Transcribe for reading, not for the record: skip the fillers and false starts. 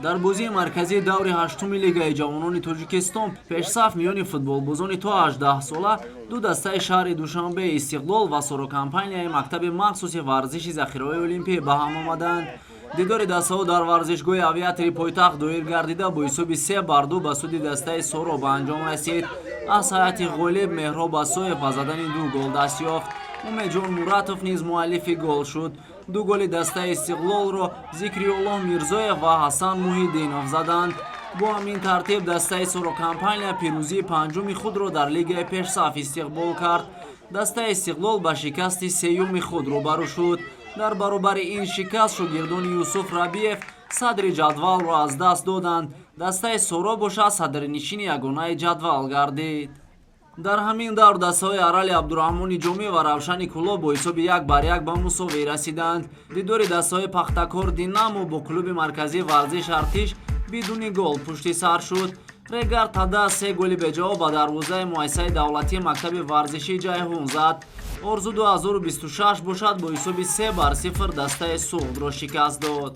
Дар бозии марказии даври ҳаштуми Лигаи ҷавонони Тоҷикистон, пешсаф, миёни футболбозони то 18 сола ду дастаи шаҳри Душанбе, «Истиқлол» ва «Сорокомпанияи» мактаби махсуси варзиши захираҳои олимпӣ ба ҳам омаданд. Дидори дастаҳо дар варзишгоҳи Авиатори пойтахт доир гардида, бо ҳисоби 3-2 ба суди дастаи «Соро» ба анҷом расид. Аз ҳайати ғолиб Меҳроб Асоев ба задани ду гол даст ёфт. Умедҷон Муратов низ муаллифи гол шуд. Ду голи дастаи «Истиқлолро» Зикриуллоҳ Мирзоев ва Ҳасан Муҳиддинов заданд. Бо ҳамин тартиб дастаи «Сорокомпания» пирӯзии панҷуми худро дар лигаи пешсаф истиқбол кард. Дастаи «Истиқлол» ба шикасти сеюми худ рӯбарӯ шуд. Дар баробари ин шикаст шогирдони Юсуф Рабиев садри ҷадвалро аз даст доданд. Дастаи «Соро» бошад, садрнишини ягонаи ҷадвал гардид. Дар ҳамин давр дастаҳои Арали Абдураҳмони Ҷомӣ ва Равшани Кӯлоб бо ҳисоби 1-1 ба мусовӣ расиданд. Дидори дастаҳои Пахтакор Динамо бо клуби марказии варзиш Артиш бидуни гол пушти сар шуд. Регар Тада се голи беҷавоб ба дарвозаи муассисаи давлатии мактаби варзишии Ҷайҳун зад. Орзу 2026 бошад, бо ҳисоби 3-0 дастаи Суғдро шикаст дод.